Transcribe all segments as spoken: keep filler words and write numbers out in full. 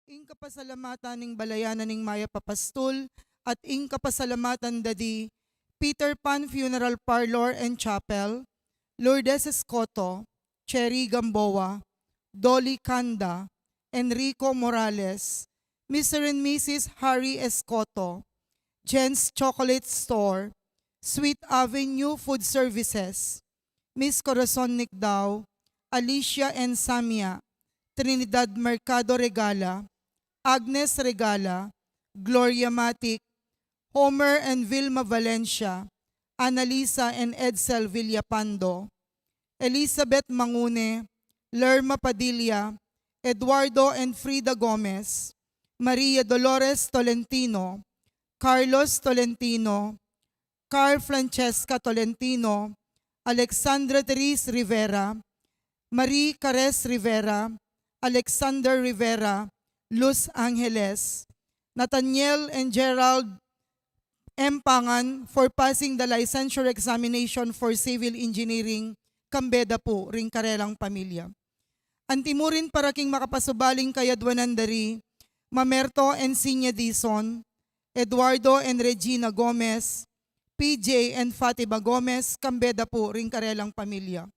Ing kapasalamatan ning balayan na ning mayap a pastul at ing kapasalamatan da di Peter Pan Funeral Parlor and Chapel, Lourdes Escoto, Cherry Gamboa, Dolly Canda, Enrico Morales, Mister and Missus Harry Escoto, Jen's Chocolate Store, Sweet Avenue Food Services, Miss Corazon Nicdao, Alicia and Samia, Trinidad Mercado Regala, Agnes Regala, Gloria Matic, Homer and Vilma Valencia, Annalisa and Edsel Villapando, Elizabeth Mangune, Lerma Padilla, Eduardo and Frida Gomez, Maria Dolores Tolentino, Carlos Tolentino, Carl Francesca Tolentino, Alexandra Therese Rivera, Marie Cares Rivera, Alexander Rivera, Luz Angeles, Nathaniel and Gerald M. Pangan for passing the licensure examination for civil engineering, kambe da pu ring karelang pamilya. Antimurin para king makapasubaling kayadwanan da ri Mamerto and Sinya Dizon, Eduardo and Regina Gomez, P J and Fatima Gomez, kambe da pu ring karelang pamilya.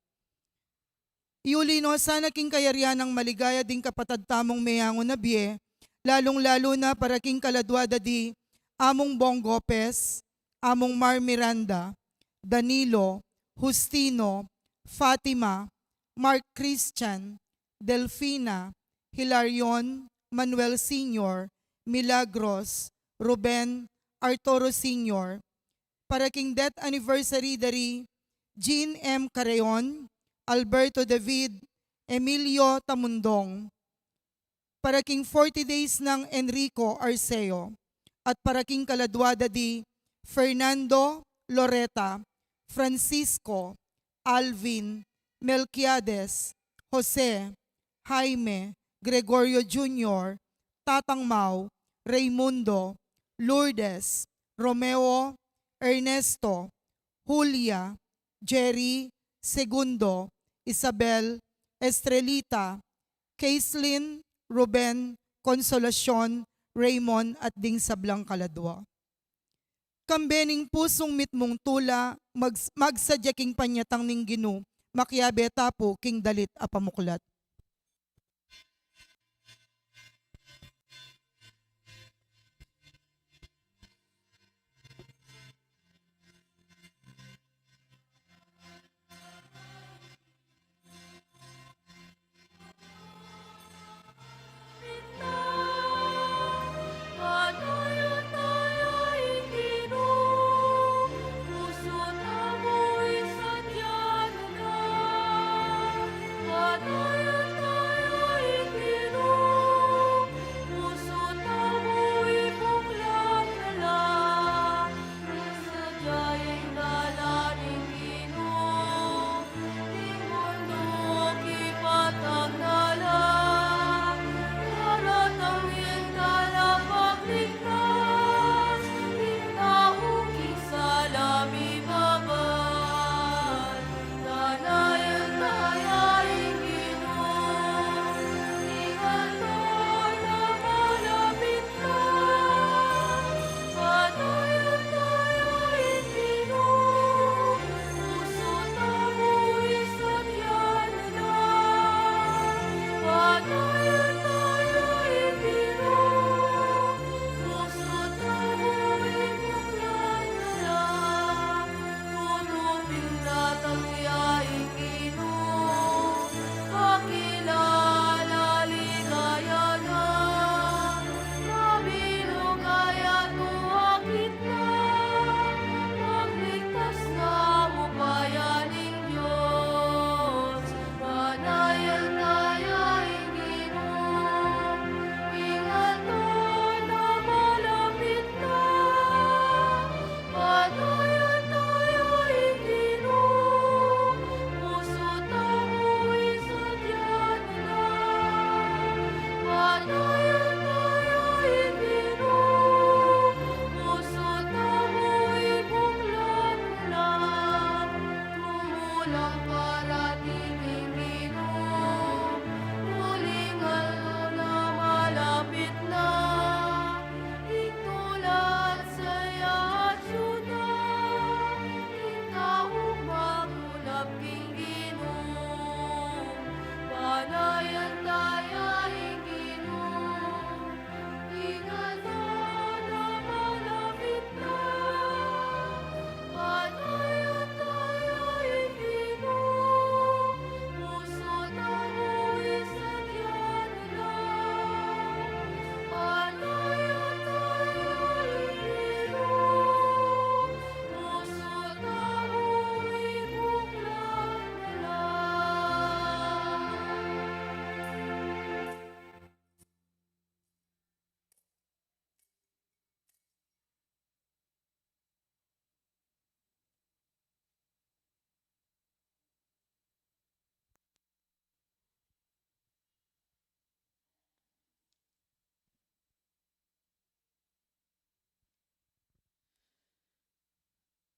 Iuli no sana king kayarian nang maligaya ding kapatad tamung meyangu na bie, lalung-lalu na para king kaladwa da di Among Bong Gopez, Among Mar Miranda, Danilo, Justino, Fatima, Mark Christian, Delfina, Hilarion, Manuel Senior, Milagros, Ruben, Arturo Senior, para king death anniversary da ri Jean M. Carreon, Alberto David, Emilio Tamundong, para king forty days nang Enrico Arceo, at para king kaladwa da di Fernando, Loreta, Francisco, Alvin, Melquiades, Jose, Jaime, Gregorio Junior, Tatang Mau, Raymundo, Lourdes, Romeo, Ernesto, Julia, Jerry, Segundo, Isabel, Estrelita, Caislin, Ruben, Consolacion, Raymond, at ding sablang kaladwa. Kambe ning pusung mitmung tula, mag-, magsadya king panyatang ning Ginu, makiabe ta pu king dalit a pamuklat.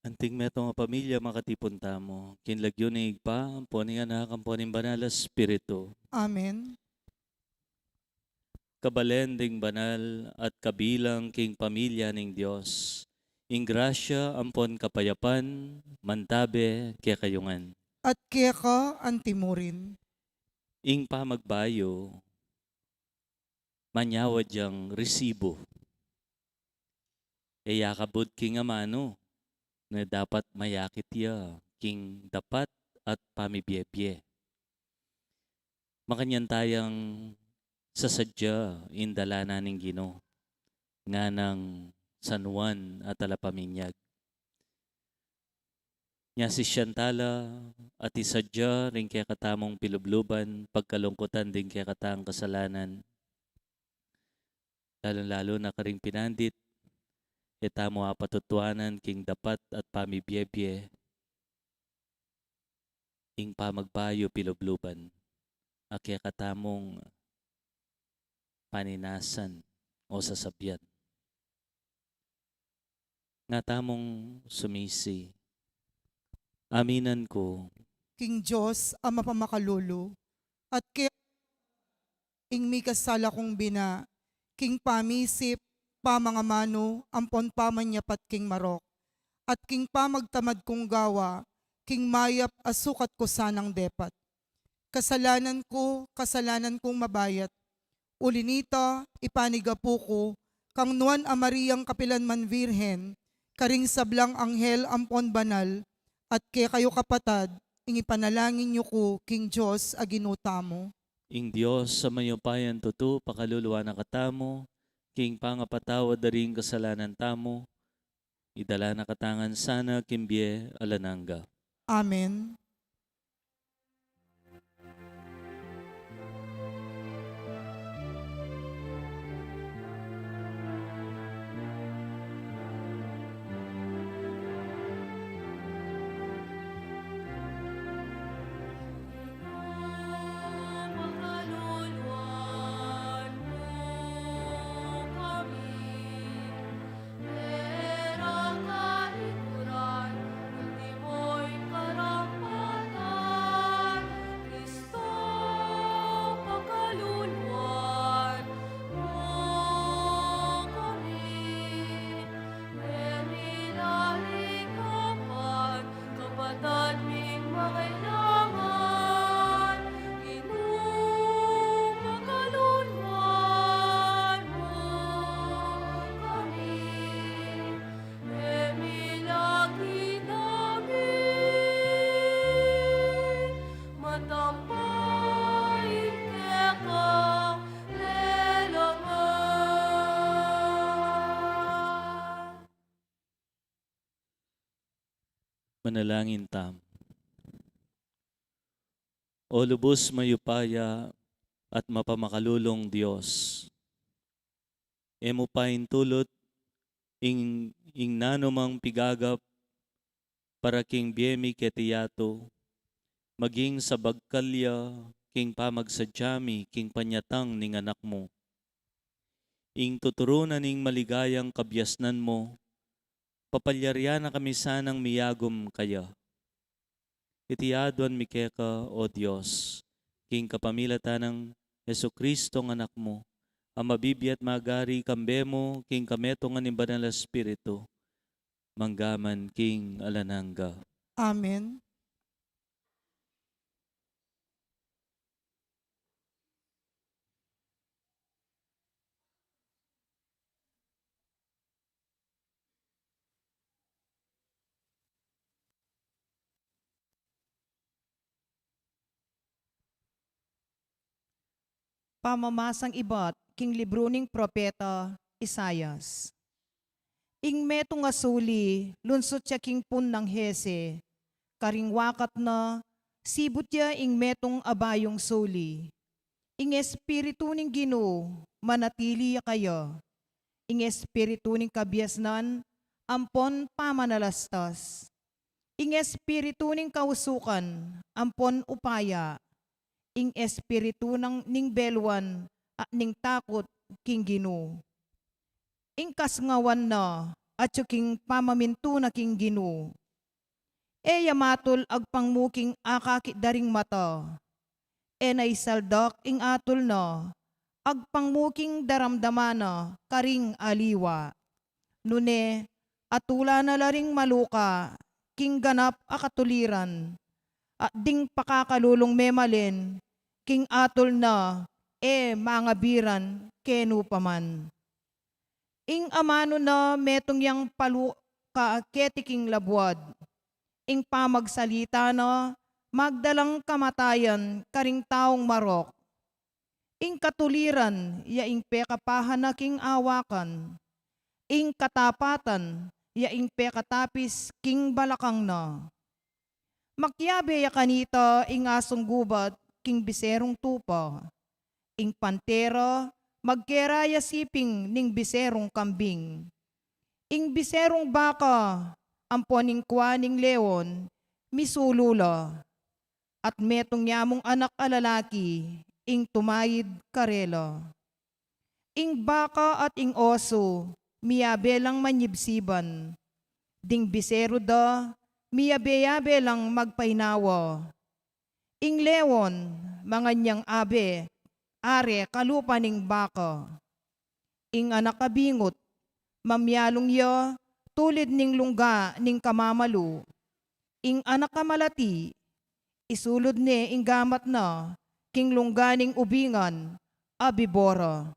Anting metung a pamilya makatipun tamu, king lagyu ning Ibpa, ampo ning Anak, ampo ning Banal a Espiritu. Amen. Kabalen ding banal at kabilang king pamilya ning Dios, ing grasya ampon kapayapan mantabe kekayu ngan. At keka antimurin. Ing pamagbayu, manyawad yang resibo. E ya kabud king amanu, ne dapat mayakit ya king dapat at pamibiebie. Makanyan tayang sasadya ing dalanan ning Ginu, nganang San Juan a Talapaminyag. Nya sisyan tala at isadya ring kekatamung pilubluban pagkalungkutan ding kekatang kasalanan, lalu-lalu na karing pinandit, e tamu apatutuanan king dapat at pamibiebie, ing pamagbayu pilubluban, a kekatamung paninasan o sasabian. Nga tamung sumisi. Aminan ku king Dios a mapamakalulu, at ke ing mikasala kung bina, king pamisip, pamangamanu, ampon pamanyapat king marok, at king pamagtamad kung gawa, king mayap a sukat ku sanang depat. Kasalanan ku, kasalanan kung mabayat. Uli nita, ipanigapu ku kang Nuan a Mariang kapilan man Virgen, karing sablang anghel ampon banal, at kekayu kapatad, ing ipanalangin yu ku king Dios a Ginu tamu. Ing Dios a mayupayang tutu pakaluluan na katamu, king pangapatawad da ring kasalanan tamu, idala na katamu ngan sana king bie alang angga. Amen. Kapatad ming mangailangan, Ginu, pakaluluan mu kami. E mi lagi namin matampay ing keka lelangan. Manalangin tamu. O lubus mayupaya at mapamakalulung Dios, e mu paintulut ing, ing nanumang pigagap para king bie mi keti yatu, maging sabagkal ya king pamagsadya mi king panyatang ning Anak mu. Ing tuturu na ning maligayang kabiasnan mu, papalyarian na kami sanang miyagum kaya. Iti aduan mi keka, O Dios, king kapamilatan nang Jesucristo a Anak mu, a mabibie at magari kambe mu king kametungan ning Banal a Espiritu, mangga man king alang angga. Amen. Pamamasang ibat king libru ning propeta Isaias. Ing metung a suli lunsut ya king pun nang Jese, karing wakat na sibut ya ing metung a bayung suli. Ing Espiritu ning Ginu manatili ya kaya, ing Espiritu ning kabiasnan ampon pamanalastas, ing Espiritu ning kausukan ampon upaya, ing Espiritu nang ning beluan at ning takut king Ginu. Ing kasngawan na atyu king pamamintu na king Ginu. E ya matul agpang mu king akakit da ring mata. E na isaldak ing atul na, agpang mu king daramdaman na karing aliwa. Nune, atulan na la ring maluka king ganap a katuliran, at ding pakakalulung memalen king atul na e mangabiran kenu pa man. Ing amanu na metung yang paluka keti king labuad. Ing pamagsalita na magdalang kamatayan karing taung marok. Ing katuliran ya ing pekapahan na king awakan. Ing katapatan ya ing pekatapis king balakang na. Makiabe ya kanita ing asung gubat king biserung tupa. Ing pantera, magkera ya siping ning biserung kambing. Ing biserung baka, ampon ing kua ning leon, misulu la. At metung ya mung anak a lalaki, ing tumaid karela. Ing baka at ing osu, miyabe lang manyibsiban. Ding biseru da, miyabe-yabe lang magpainawa. Ing leon, mangan yang abe, are kalupa ning baka. Ing anak a bingut, mamyalung ya tulid ning lungga ning kamamalu. Ing anak a malati, isulud ne ing gamat na king lungga ning ubingan a bibora.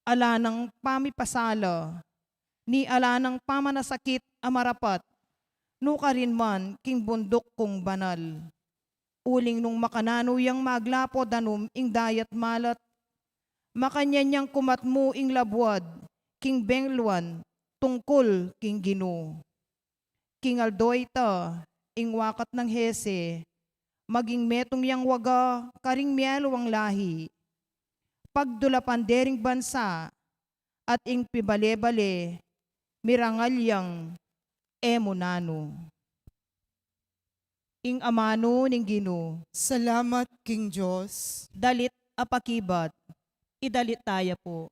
Ala nang pamipasala, ni ala nang pamanasakit a marapat, nukarin man king bunduk kung banal. Uling nung makananu yang maglapo danum ing dayat malat, makanyan yang kumatmu ing labuad king bengluan tungkul king Ginu. King aldo ita, ing wakat nang Hese, maging metung yang waga karing mialuang lahi. Pagdulapan de ring bansa, at ing pibale-bale, mirangal yang e mu nanu. Ing amanu ning Ginu. Salamat king Dios. Dalit a pakibat. Idalit taya pu.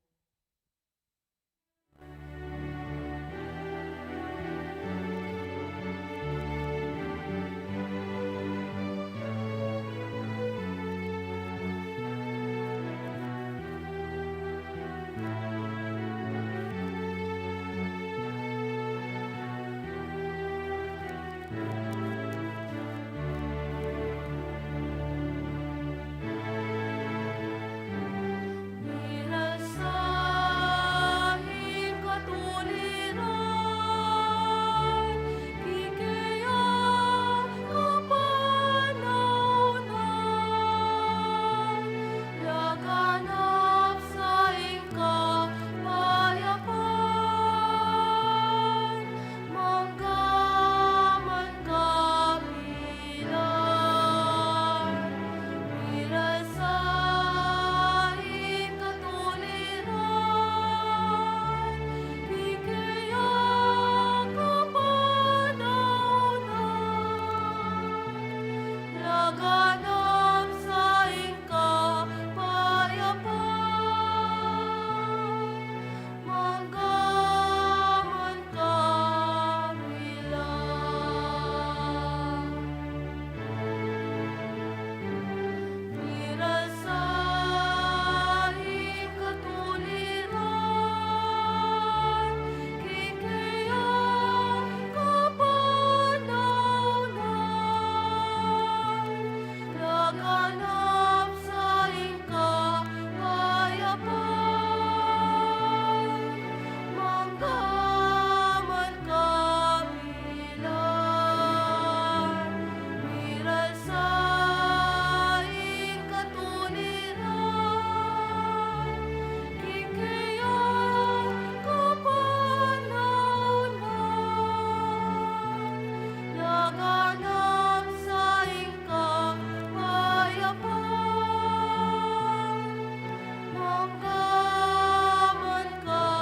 Laganap sa ing kapayapan, mangga man kapilan, miral sa ing katuliran, kikaya kapanaunan, laganap sa ing kapayapan, mangga man kapilan. Miral sa ing katuliran, kikaya kapanaunan, laganap sa ing kapayapan, mangga man kapilan, miral sa ing katuliran, kikaya kapanaunan, laganap sa ing kapayapan, mangga man kapilan.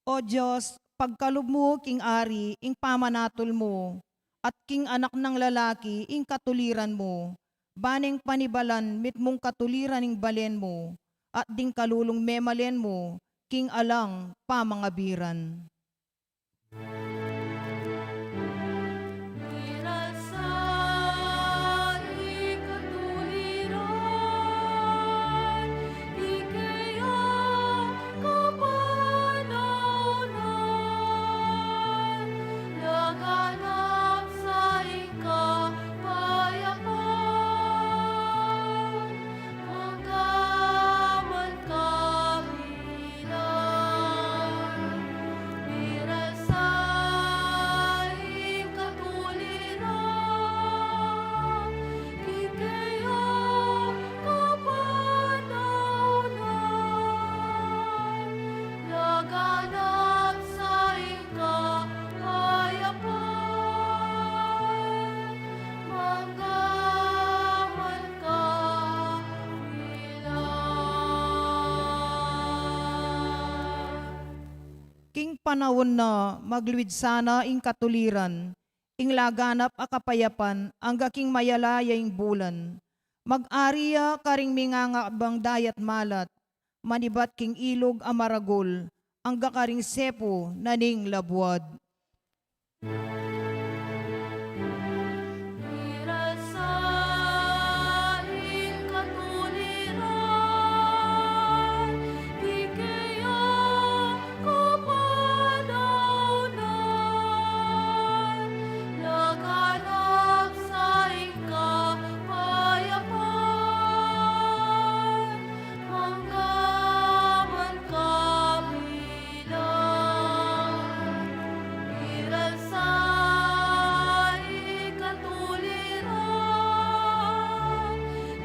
O Dios, pagkalub mu king ari ing pamanatul mu, at king anak nang lalaki ing katuliran mu, Ba neng panibalan mitmung katuliran ing balen mu, at ding kalulung memalen mu king alang pamangabiran. Miral sa ikatuliran, ike ya kapanaunan, laganap sa ing kapayapan, mangga man kabilang. Miral sa ikatuliran, ike ya kapanaunan, laganap sa ing kapayapan, mangga man kabilang. King panaun na magluid sana ing katuliran, ing laganap a kapayapan, angga king mayala ya ing bulan. Mag-ari ya karing mingangakbang dayat malat, manibat king ilug a maragul, angga karing sepu na ning labuad. Miral sa ing katuliran, ike ya kapanaunan, laganap sa ing kapayapan, mangga man kabilang. Miral sa ikatuliran,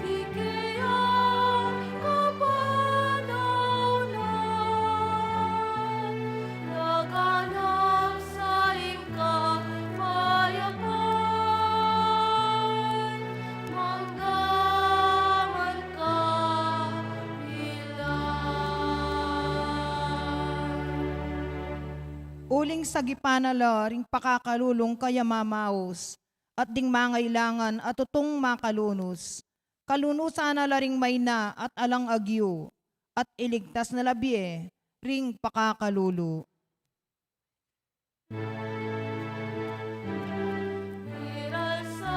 ike ya kapanaunan, laganap sa ing kapayapan, mangga man kabilang. Uling sagipan na la ring pakakalulung kaya mamaus, at ding mangailangan a tutung makalunus. Kalunusan na la ring maina at alang agyu, at iligtas na la bie ring pakakalulu. Miral sa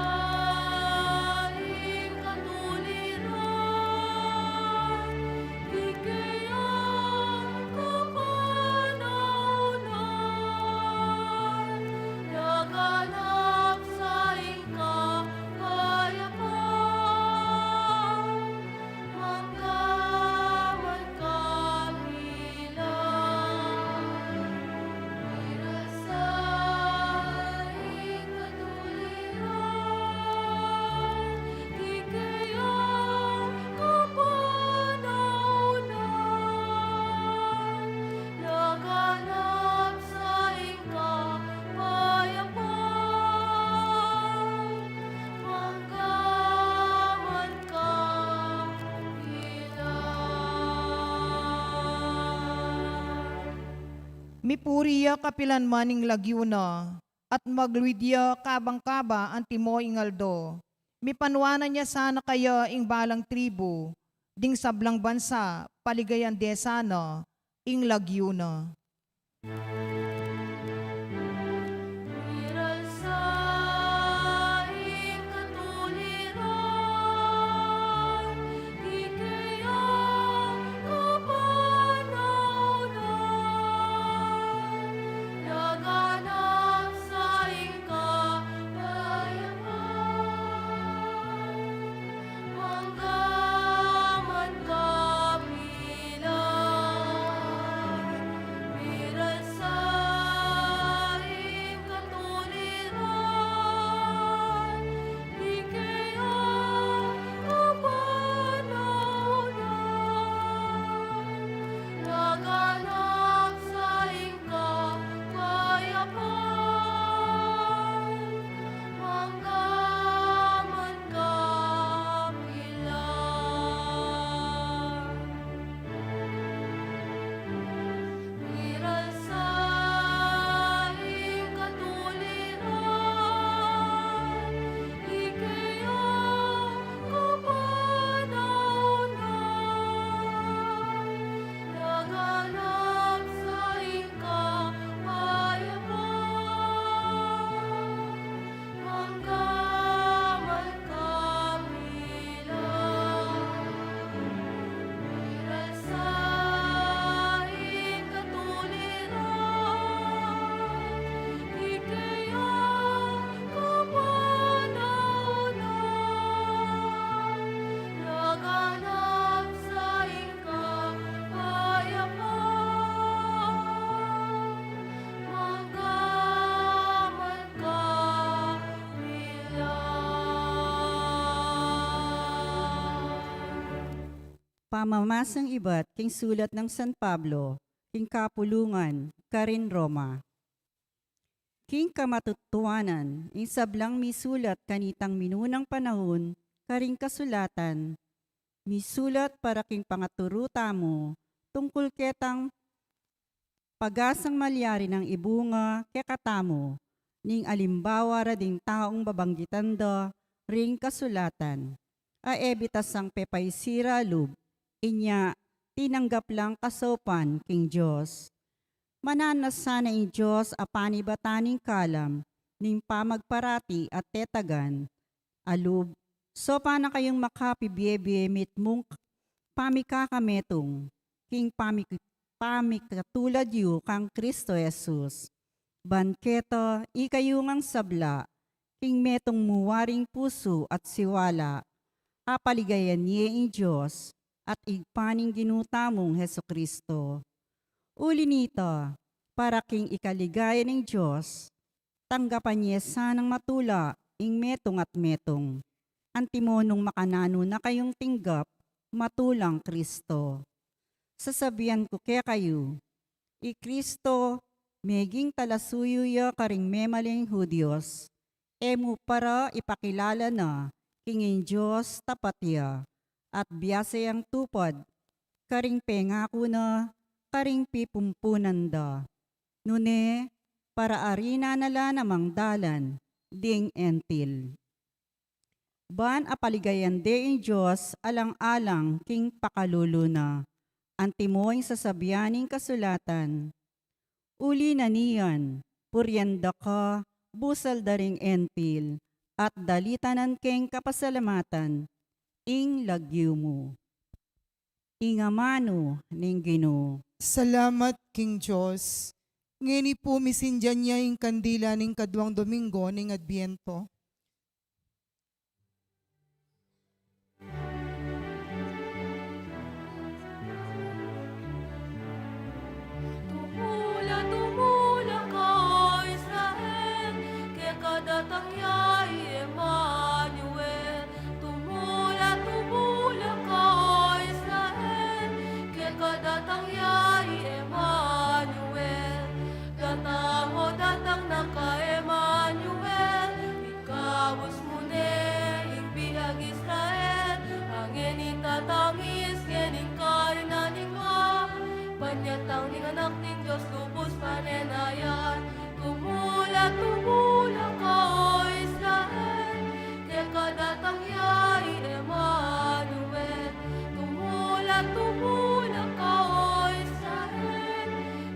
ing katuliran, ike ya kapanaunan, laganap sa ing kapayapan, mangga man kabilang. Miral sa ikatuliran, ike ya kapanaunan, laganap sa ing kapayapan, mangga man kabilang. Mipuri ya kapilan man ing lagyu na, at magluid ya kabang-kaba antimo ing aldo. Mipanuanan ya sana kaya ing balang tribu, ding sablang bansa, paligayan de sana ing lagyu na. Miral sa ing katuliran, ike ya kapanaunan, laganap sa ing kapayapan, mangga man kabilang. Miral sa Pamamasang ibat king sulat nang San Pablo king kapulungan karin Roma. King kamatutuanan, ing sablang misulat kanitang minunang panaun karing kasulatan, misulat para king pangaturu tamu tungkul ketang pagasang malyari nang ibunga kekatamu ning alimbawa ra ding taung babanggitan da ring kasulatan, a e bitasang pepaisira lub, inya tinanggap lang kasaupan king Dios. Mananu na sana ing Dios a panibatan ning kalam ning pamagparati at tetagan, a lub, saupan na kayung makapibie-bie mitmung pamikakametung, king pamik-, pamikatulad yu kang Kristo Jesus. Ban keta, ikayu ngang sabla, king metung mu waring pusu at siwala, apaligayan ye ing Dios, at Ibpa ning Ginu tamung Jesu-Kristo. Uli nita, para king ikaligaya ning Dios, tanggapan ye sanang matula ing metung at metung. Antimo nung makananu na kayung tinggap, matulang Kristo. Sasabian ku kekayu, i Kristo, meging talasuyu ya karing memaling Judios, e mu para ipakilala na king ing Dios tapat ya, at biasa yang tupad karing pengaku na karing pipumpunan da. Nune, para arinan na la namang dalan ding Entil. Ban apaligayan de ing Dios alang-alang king pakalulu na. Antimo ing sasabian ning kasulatan, uli na niyan, purian da ka busal da ring Entil, at dalitanan keng kapasalamatan ing lagyu mu. Ing amanu ning Ginu. Salamat king Dios. Ngeni pu misindian ya ing kandila ning kaduang Domingo ning Adbiento. Tumula, tumula ka, O Israel, keka datang ya i Emmanuel. Tumula, tumula ka, O Israel, keka datang ya i Emmanuel. Datang, o datang na ka, Emmanuel, ikabus mu ne ing biag Israel, a ngeni tatangis, ngeni karinan ning mal, panyatang ning Anak ning Dios lubus panenayan. Tumula, tumula ka, O Israel, keka datang ya i Emmanuel. Tumula, tumula ka, O Israel,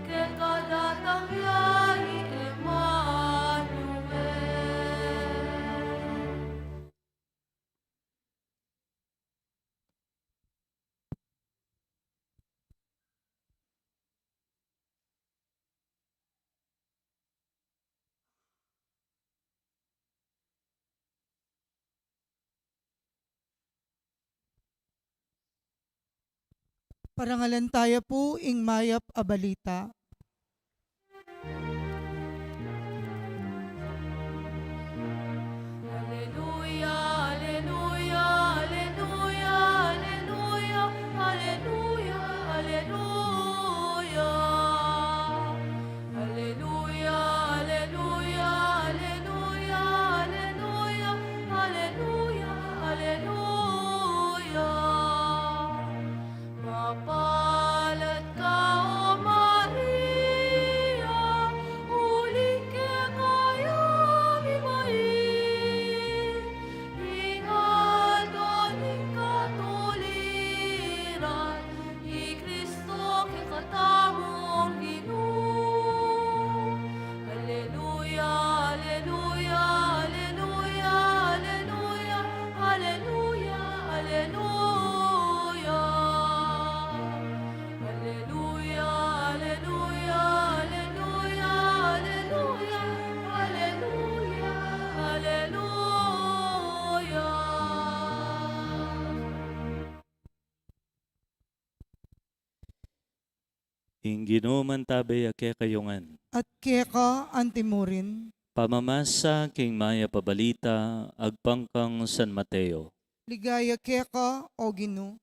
keka datang ya i Emmanuel. Parangalan taya pu ing mayap a balita. Aleluya, aleluya, aleluya, aleluya, aleluya, aleluya. Aleluya, aleluya, aleluya, aleluya, aleluya, aleluya. Mapalad ka, O Maria, uling keka ya mimaid ing aldo ning katuliran, i Kristo kekatamung Ginu. Aleluya, aleluya, aleluya, aleluya, aleluya, aleluya. Aleluya, aleluya, aleluya, aleluya, aleluya, aleluya. Ing Ginu mantabe ya kekayu ngan. At keka antimurin. Pamamasa king mayap a balita agpang kang San Mateo. Ligaya keka, O Ginu.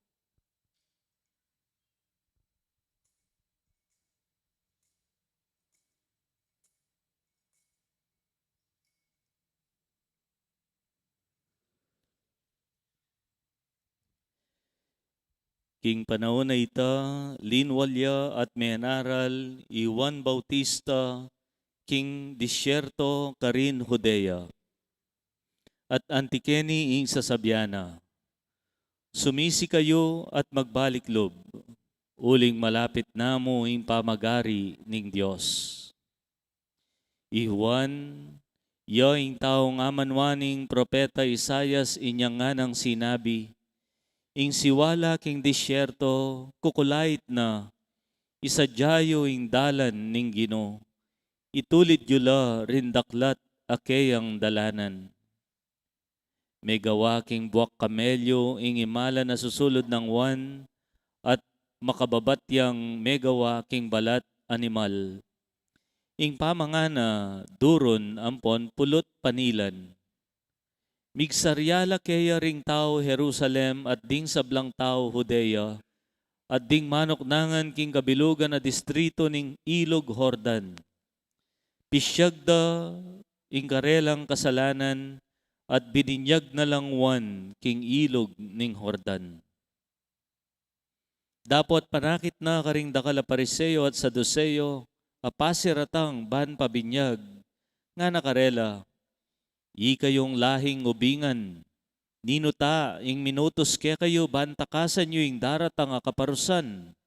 King panaun a ita, linwal ya at menaral i Juan Bautista king disyerto karin Judea. At anti keni ing sasabyan na, "Sumisi kayu at magbalik lub, uling malapit na mu ing pamagari ning Dios." I Juan, ya ing taung amanwa ning propeta Isaias, inya nganang sinabi, "Ing siwala king disyerto, kukulait na, isadya yu ing dalan ning Ginu, itulid yu la ring daklat a keyang dalanan." Megawa king buak kamelyu ing imalan a susulud nang Juan, at makababat yang megawa king balat animal. Ing pamangana, durun ampon pulut panilan. Migsarya la keya ring tau Jerusalem at ding sablang tau Judea, at ding manuknangan king kabilugan a distrito ning Ilug Jordan. Pisyag da ing karelang kasalanan, at bininyag na lang Juan king ilug ning Jordan. Dapot panakit na karing dakal a Pariseo at Saduseo a pasiratang ban pabinyag, ngana karela, "Ikayung lahing ubingan, ninu ta ing minutus kekayu ban takasan yu ing daratang a kaparusan?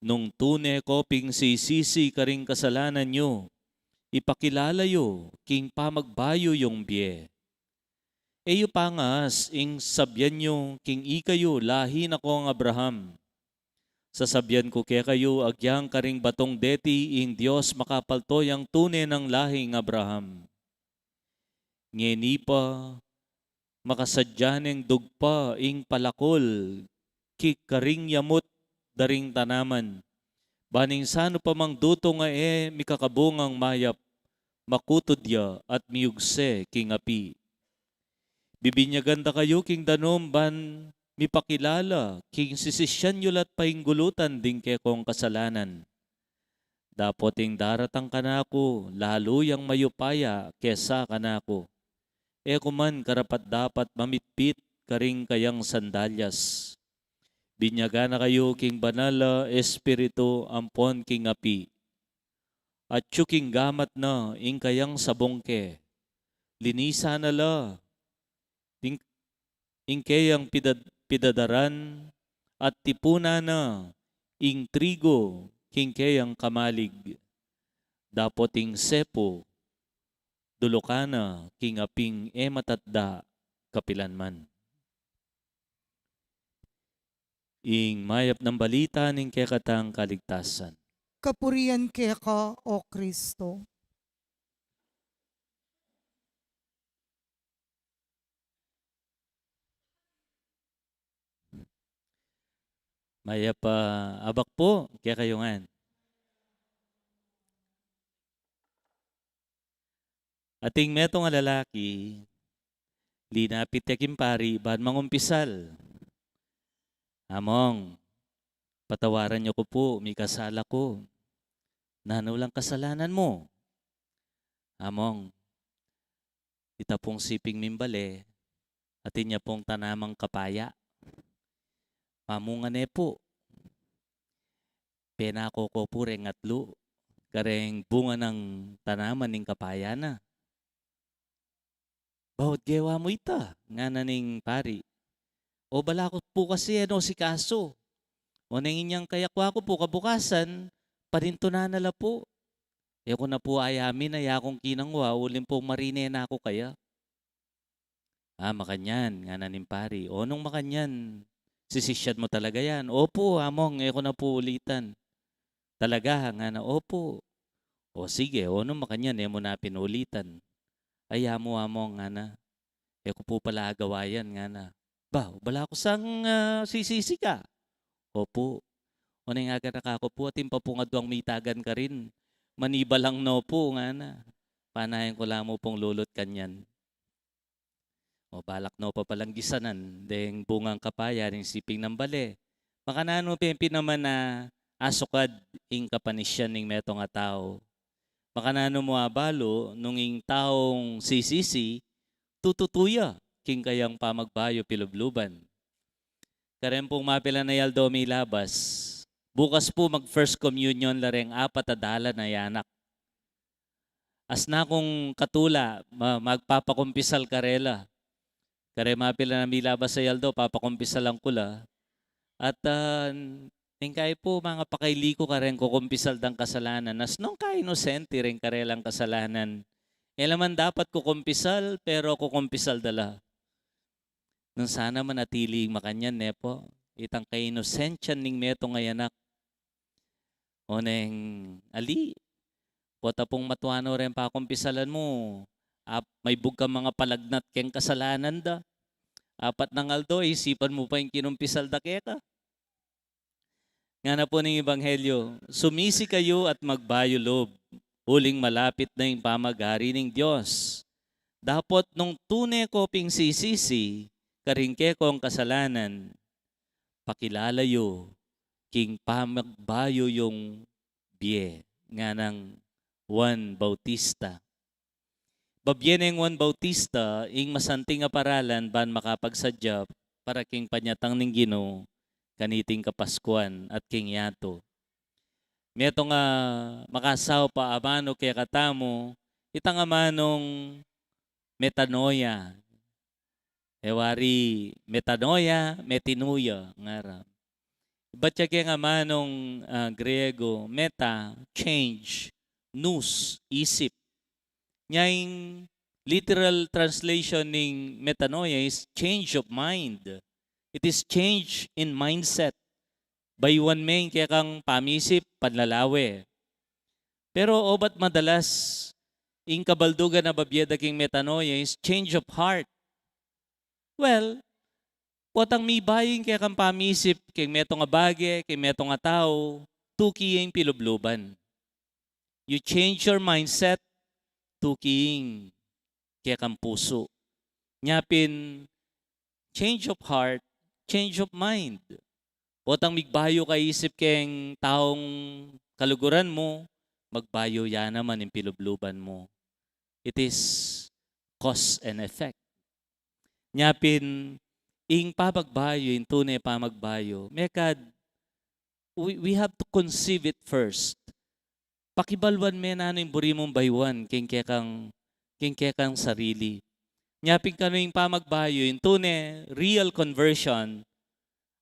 Nung tune ko ping sisisi karing kasalanan yu, ipakilala yu king pamagbayu yung bie. E yu pangas ing sabyan yu king ikayu lahi na kong Abraham. Sasabyan ku kekayu, agyang karing batung deti ing Dios makapalto yang tune nang lahing Abraham. Ngeni pa, makasadya neng dugpa ing palakul ki karing yamut da ring tanaman, ban ing sanu pa mang dutung a e mikakabungang mayap, makutud ya at miyugse king api. Bibinyagan da kayu king danum ban mipakilala king sisisyan yu la't painggulutan ding kekong kasalanan. Dapot ing daratang kanaku, lalu yang mayupaya kesa kanaku. E ku man karapat-dapat mamitpit karing kayang sandalyas. Binyagan na kayu king Banal a Espiritu ampon king api. Atyu king gamat na ing kayang sabungke. Linisan na la ing, ing keyang pidad-, pidadaran, at tipunan na ing trigo king keyang kamalig. Dapot ing sepu, dulukan na king aping e matatda kapilanman." Ing mayap nang balita ning kekatang kaligtasan. Kapurian keka, O Kristo. Mayap a abak pu kekayu ngan. Ating metung a lalaki, linapit ya king pari ban mangumpisal. "Among, patawaran yu ku pu, mikasala ku. Nanu lang kasalanan mu?" "Among, ita pung siping ming bale, atin ya pung tanamang kapaya. Mamunga ne pu. Penako ko pu reng atlu kareng bunga nang tanaman ning kapaya na." "Baut gewa mu ita?" ngana ning pari. "O, bala ku pu kasi e no sikasu. O, neng inyang kayakwa ku pu kabukasan, panintunan na la pu. E ku na pu ayamin a ya kung kinangwa, uling pung marine na ku kaya." "Ah, makanyan," ngana ning pari. "O, nung makanyan, sisisyan mu talaga yan?" "Opu, Among, e ku na pu ulitan." "Talaga?" ngana. "Opu." "O sige, o nung makanyan, e mu na pin ulitan." "Ay, ya mu, Among," ngana. "E ku pu pala agawa yan," ngana. "Ba, bala ku sang, ah, sisisi ka?" "Opu." "O, neng aganaka ku pu, atin pa pung aduang mitagan karin. Manibalang no pu," ngana. "Panayan ku la mu pung lulut kanyan." O, balak no pa palang gisanan deng bungang kapaya ning siping nang bale. Makananu pin pin naman a asukad ing kapanisyan ning metung a tau? Makananu mu abalu nung ing taung sisisi, tututu ya king kayang pamagbayu pilubluban? Kareng pung mapilan a aldo milabas. Bukas pu mag-First Communion la reng apat a dalan a anak. Asna kung katula, ma-, magpapakumpisal karela. Kareng mapilan a milabas a aldo, papakumpisalan ku la. At, ah, neng kayi pu, mangapakaili ku kareng kukumpisal dang kasalanan. Asnung kainosente reng karelang kasalanan. E la man dapat kukumpisal, pero kukumpisal da la. Nung sana manatili makanyan, ne pu? Itang kainosentian ning metung a anak. Oneng ali, pota pung matua no reng pakumpisalan mu, ap-, maibug kang mangapalagnat keng kasalanan da. Apat nang aldo, isipan mu pa ing kinumpisal da keka. Ngana pu ning Ebanghelyo, "Sumisi kayu at magbayu lub, uling malapit na ing pamag-ari ning Dios. Dapot nung tune ko ping sisisi karing kekong kasalanan, pakilala yu king pamagbayu yung bie," nganang Juan Bautista. Babie neng Juan Bautista ing masanting a paralan ban makapagsadya para king panyatang ning Ginu kaniting Kapaskuan at king yatu. Metung a makasaup a amanu kekatamu, itang amanung metanoia. E wari metanoia, metanoia, ngara. Ibat ya keng amanung, ah, Griego, meta, change, nous, isip. Nya ing literal translation ning metanoia is change of mind. It is change in mindset. Bayuan me ing kekang pamisip, panlalawe. Pero obat madalas, ing kabaldugan a babie da king metanoia is change of heart. Well, potang mibayu ing kekang pamisip king metung a bage, king metung a tau, tuki ing pilubluban. You change your mindset, tuki ing kekang pusu. Nya pin, change of heart, change of mind. Potang migbayu ka isip keng taung kaluguran mu, magbayu ya naman ing pilubluban mu. It is cause and effect. Nya pin, ing pamagbayu, ing tune pamagbayu, mekad, we, we have to conceive it first. Pakibaluan me nanu ing buri mung bayuan king kekang, king kekang sarili. Nya pin kanu ing pamagbayu, ing tune, real conversion,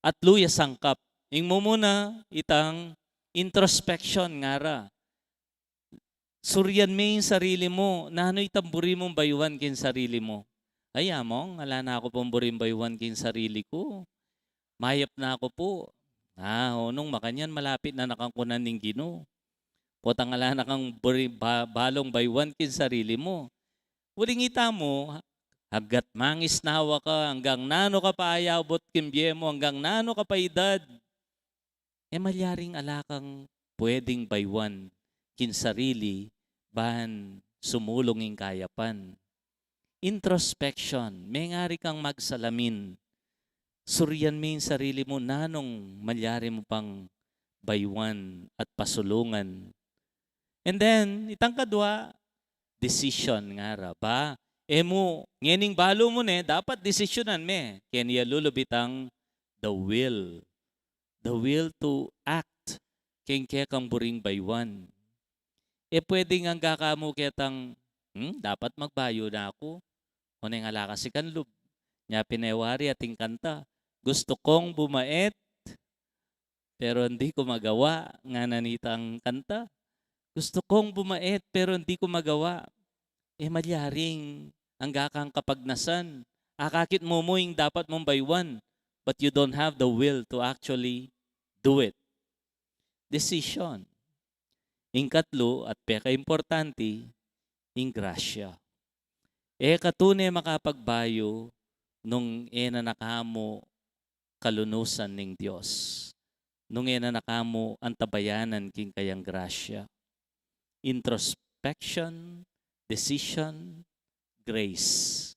atlu ya sangkap. Ing mumuna, itang introspection, ngara. Surian me ing sarili mu, nanu itang buri mung bayuan king sarili mu. Ay, among, ala na ku pung buring bayuan king sarili ku. Mayap na ku pu. Ah, o nung makanyan, malapit na na kang kunan ning Ginu. Potang ala na kang buri-, ba-, balung bayuan king sarili mu. Uling ita mu, hanggat mangisnawa ka, anggang nanu ka pa ayabut king bie mu, anggang nanu ka pa edad, e malyaring ala kang pwedeng bayuan king sarili ban sumulung ing kayapan. Introspection, mengari kang magsalamin. Surian me ing sarili mu, nanung malyari mu pang bayuan at pasulungan. And then, itang kadua, decision, ngara. Ba, e mu, ngening balu mu ne, dapat desisyonan me. Keni ya lulub itang the will. The will to act king kekang buring bayuan. E pwedeng angga ka mu ketang, "Hmm, dapat magbayu na ku." O neng ala kasi kang lub. Nya pin e wari ating kanta, "Gusto kong bumait, pero hindi ko magawa," ngana nitang kanta. "Gusto kong bumait, pero hindi ko magawa." E malyaring angga kang kapagnasan. Akakit mu mu ing dapat mung bayuan, but you don't have the will to actually do it. Decision. Ing katlu at pekaimportante, ing grasya. E ka tune makapagbayu nung e na na ka mu kalunusan ning Dios, nung e na na ka mu antabayanan king kayang grasya. Introspection, decision, grace.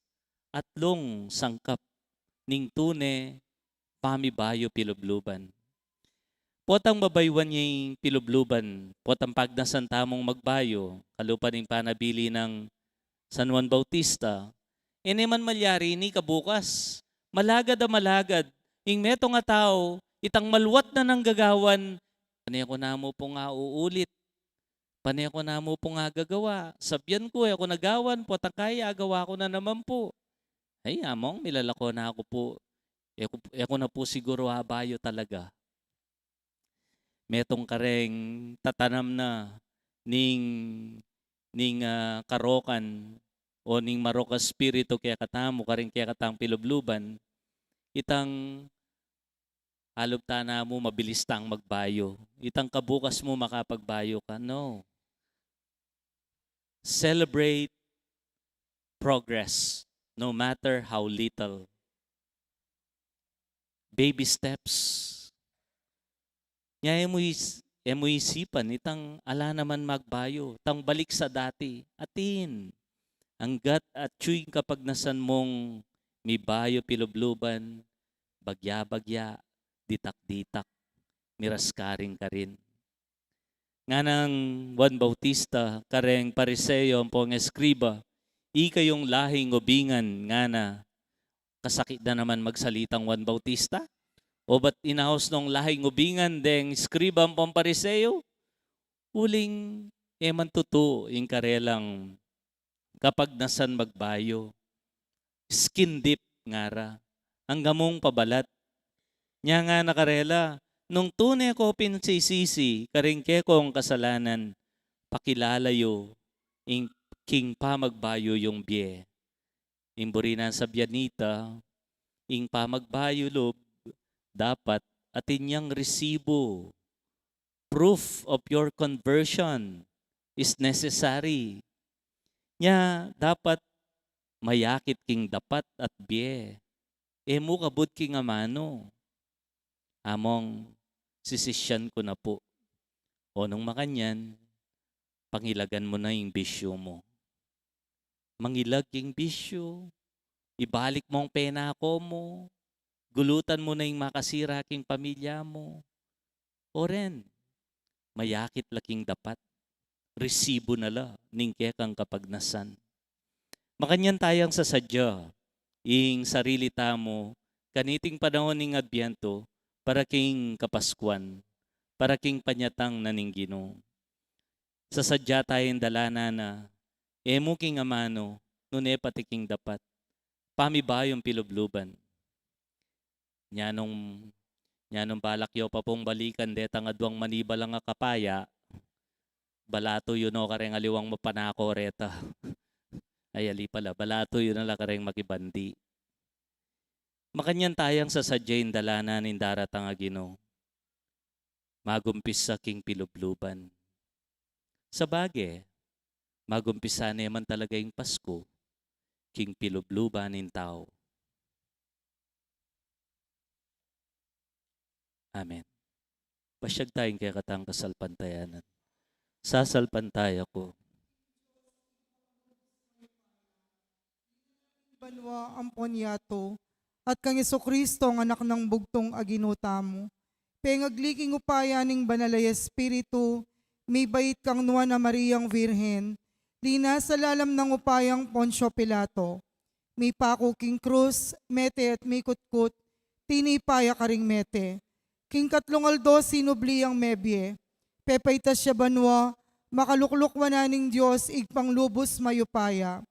Atlung sangkap ning tune pamibayu pilubluban. Potang babayuan ya ing pilubluban, potang pagnasan tamung magbayu, kalupa ning panabilin nang San Juan Bautista, e ne man malyari ini kabukas. Malagad a malagad, Ing metung a tau, itang maluat na nang gagawan, pane ku na mu pung auulit. Pane ku na mu pung agagawa. Sabian ku, e ku na gawan, potang kaya, agawa ku na naman pu. Ay, among, milalako na ku pu. E ku, e ku na pu siguru abayu talaga. Metung kareng tatanam na ning, ning, ah, karokan o ning marok a espiritu kekatamu, kareng kekatang pilubluban, itang alub ta na mu mabilis tang magbayu. Itang kabukas mu makapagbayu ka. No. Celebrate progress, no matter how little. Baby steps. Nya e mu is-, e mu isipan, itang ala naman magbayu, tang balik sa dati. Atin, anggat atyu ing kapagnasan mung mibayu pilubluban, bagya-bagya, ditak-ditak, miras karin-karin. Nganang Juan Bautista kareng Pariseo ampong eskriba, "Ikayung lahing ubingan," ngana. Kasakit na naman magsalitang Juan Bautista. O ba't inaus nong lahing ubingan deng eskriba ampong Pariseo? Uling e man tutu ing karelang kapagnasan magbayu. Skin deep, ngara. Angga mung pabalat. Nya ngana karela, "Nung tune ko pinsisisi karing kekong kasalanan, pakilala yu ing king pamagbayu yung bie." Ing buri nang sabian nita, ing pamagbayu lub, dapat atin yang resibo. Proof of your conversion is necessary. Nya, dapat mayakit king dapat at bie. E mu kabud king amanu. Among, sisisyan ku na pu. O nung makanyan, pangilagan mu na ing bisyu mu. Mangilag king bisyu, ibalik mung penako mu, gulutan mu na ing makasira king pamilya mu. O ren, mayakit la king dapat, resibo na la ning kekang kapagnasan. Makanyan tayang sasadya ing sarili tamu kaniting panaun ning Adbyento para king Kapaskuan, para king panyatang na ning Ginu. Sasadya tayang dalanan na, e mu king amanu, nune pati king dapat, pamibayung pilubluban. Nya nung, nya nung balak yu pa pung balikan detang adwang manibalang a kapaya, balatu yu no kareng aliwang mapanako reta. Ay, ali pala, balatu yu na la kareng makibandi. Makanyan tayang sasadya ing dalanan ning daratang a Ginu. Magumpisa king pilubluban. Sabage, magumpisa ne man talaga ing Pasku king pilubluban ning tau. Amen. Pasyag tayang kekatang kasalpantayanan. Sasalpantaya ku banua ampon yatu, at kang Jesucristo, ang Anak nang bugtung a Ginu tamu. Pengagli king upaya ning Banal a Espiritu, mibait kang Nuan a Mariang Virgen, linasa lalam nang upayang Poncio Pilato, mipaku king krus, mete at mikutkut, tinipa ya karing mete. King katlung aldo sinubli yang mebie, pepaitas ya banua, makalukluk wanan ning Dios Ibpang lubus mayupaya.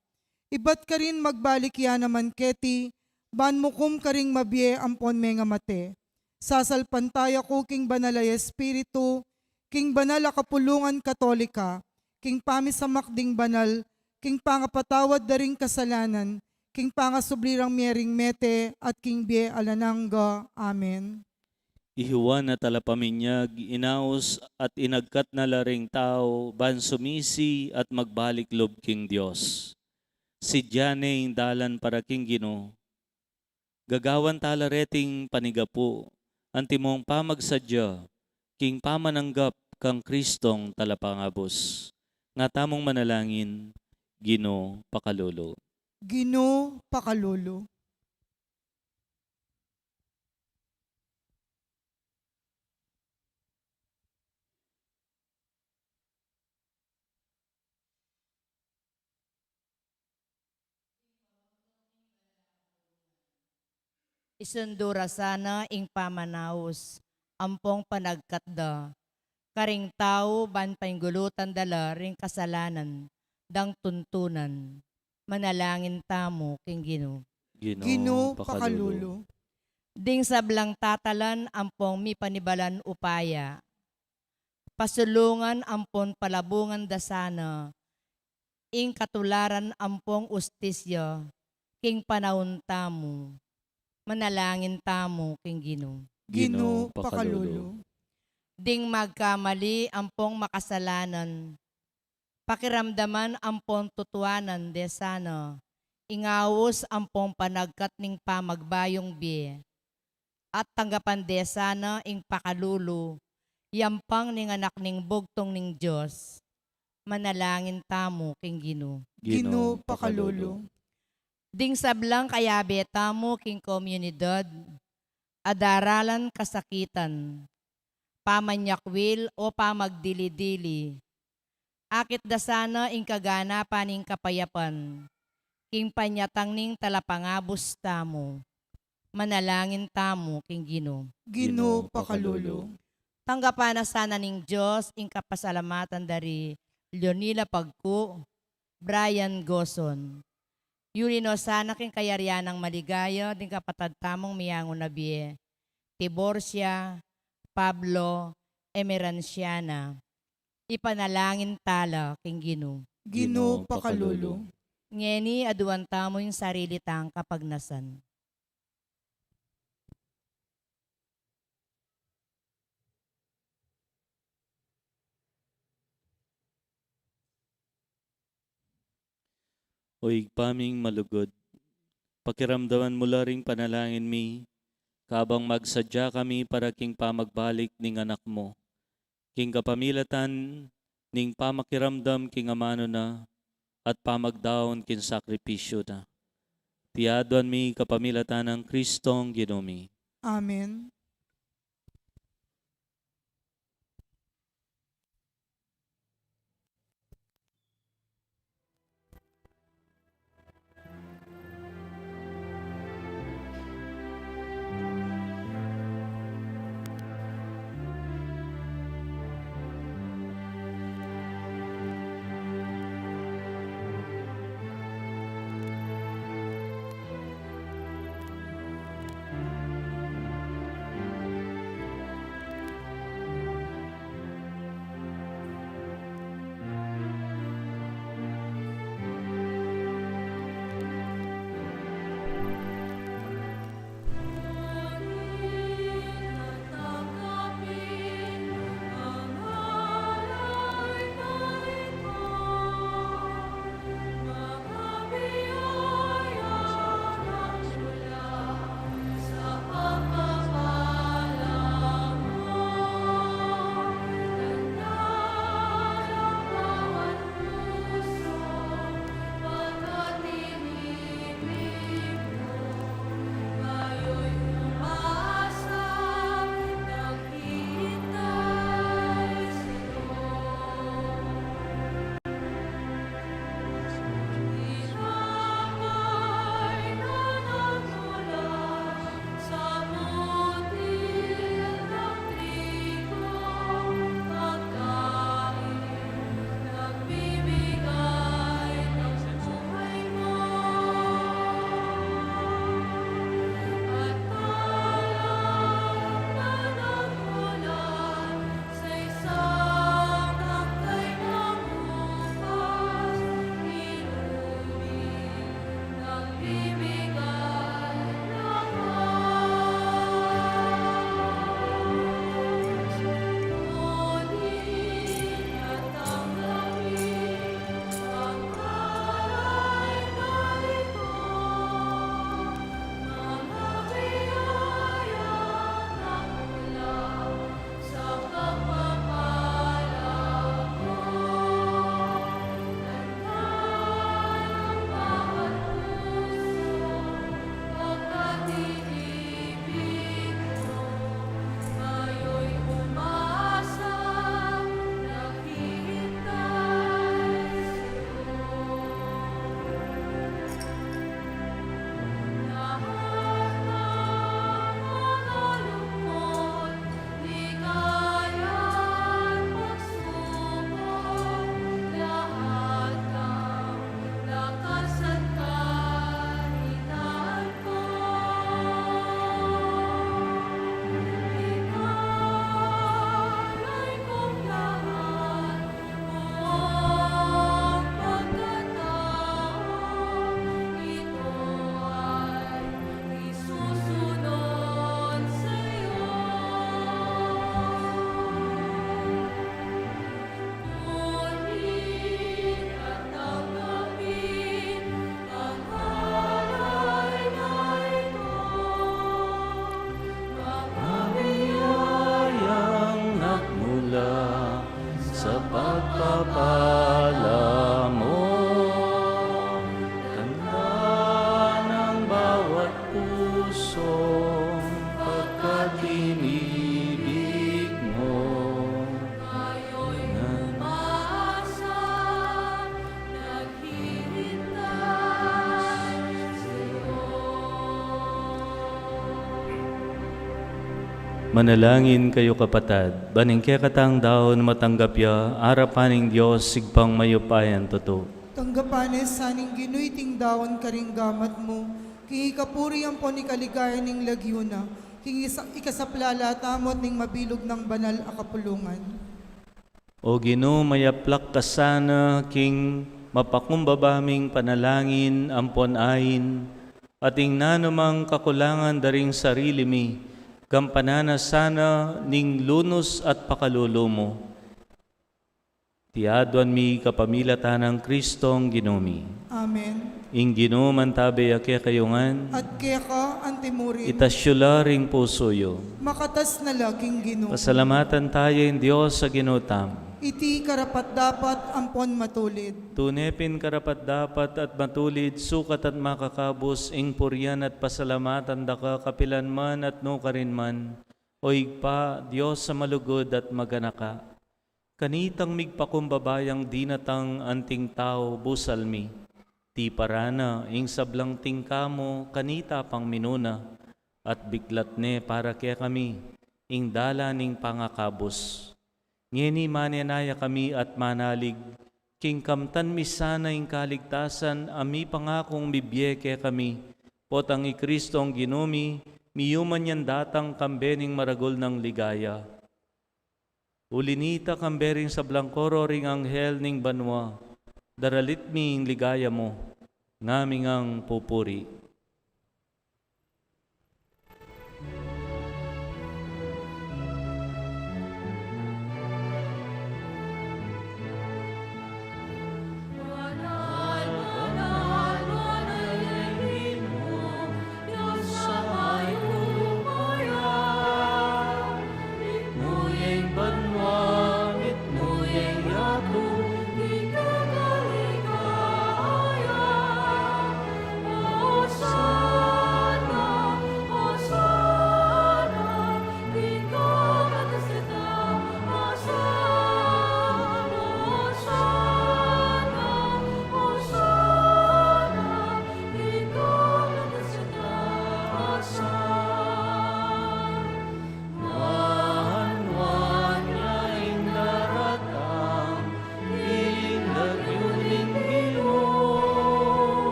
Ibat karin magbalik ya naman keti, ban mukum karing mabie ampon mengamate. Sasalpantaya ku king Banal a Espiritu, king banal a kapulungan Katolika, king pamisamak ding banal, king pangapatawad da ring kasalanan, king pangasubli rang mie ring mete, at king bie alang angga. Amen. I Juan a talapaminyag, inaus at inagkat na la ring tau ban sumisi at magbalik lub king Dios. Sidya ne ing dalan para king Ginu. Gagawan tala reting panigapu, antimong pamagsadya king pamananggap kang Kristong Talapangabus. Nga tamung manalangin, Ginu, pakalulu. Ginu, pakalulu. Isundu ra sana ing pamanaus ampong panagkat da karing tau ban painggulutan da la ring kasalanan dang tuntunan. Manalangin tamu king Ginu. Ginu, pakalulu. Ding sablang tatalan ampong mipanibalan upaya, pasulungan ampon palabungan da sana ing katularan ampong ustisya king panaun tamu. Manalangin tamu king Ginu. Ginu, pakalulu. Ding magkamali ampong makasalanan, pakiramdaman ampon tutuanan de sana ing aus ampong panagkat ning pamagbayung bie, at tanggapan de sana ing pakalulu yampang ning Anak ning bugtung ning Dios. Manalangin tamu king Ginu. Ginu, pakalulu. Ding sablang kayabe tamu king komunidad a daralan kasakitan, pamanyakwil o pamagdili-dili, akit da sana ing kaganapan ning kapayapan king panyatang ning talapangabus tamu. Manalangin tamu king Ginu. Ginu, pakalulu. Tanggapan na sana ning Dios ing kapasalamatan da ri Leonila Pagku, Brian Goson. Yuli no sana king kayarian nang maligaya ding kapatad tamung miyangu na bie, Tiborcia, Pablo, Emeranciana. Ipanalangin tala king Ginu. Ginu, pakalulu. Ngeni aduan tamu ing sarili tang kapagnasan. O Ibpa ming malugud, pakiramdaman mu la ring panalangin mi, kabang magsadya kami para king pamagbalik ning Anak mu, king kapamilatan ning pamakiramdam king amanu na at pamagdaun king sakripisyu na. Iti aduan mi kapamilatan nang Kristong Ginu mi. Amen. Ibig mo. Kayo'y umasa, naghihintay sa'yo. Manalangin kayu, kapatad, ban ing kekatang daun matanggap ya arapan ning Dios, Ibpang mayupayang tutu. Tanggapan na sa ning Ginu iting daun karing gamat mu, king ikapuri ampon ikaligaya ning lagyu na, king isa-, ikasaplala tamu at ning mabilug nang banal a kapulungan. O Ginu, mayaplak ka sana king mapakumbaba ming panalangin ampon ain, at ing nanumang kakulangan da ring sarili mi, gampanan na sana ning lunus at pakalulu mu. Iti aduan mi kapamilatan nang Kristong Ginu mi. Amen. Ing Ginu mantabe ya kekayu ngan. At keka antimurin. Itas yu la ring pusu yu. Makatas na la king Ginu. Pasalamatan taya ing Dios a Ginu tamu. Iti karapat-dapat ampon matulid. Tune pin karapat-dapat at matulid, sukat at makakabus, ing purian at pasalamatan da ka kapilan man at nukarin man, O Ibpa, Dios a malugud at maganaka. Kanitang migpakumbaba yang dinatang anting tau busal mi, tiparan na ing sablang tingka mu kanita pang minuna, at biklat ne para kekami ing dalan ning pangakabus. Ngeni manenaya kami at manalig, king kamtan mi sana ing kaligtasan a mipangakung mibie kekami, potang i Kristong Ginu mi, miyuman yang datang kambe ning maragul nang ligaya. Uli nita, kambe ring sablang koro ring anghel ning banua, daralit mi ing ligaya mu, ngami ngang pupuri.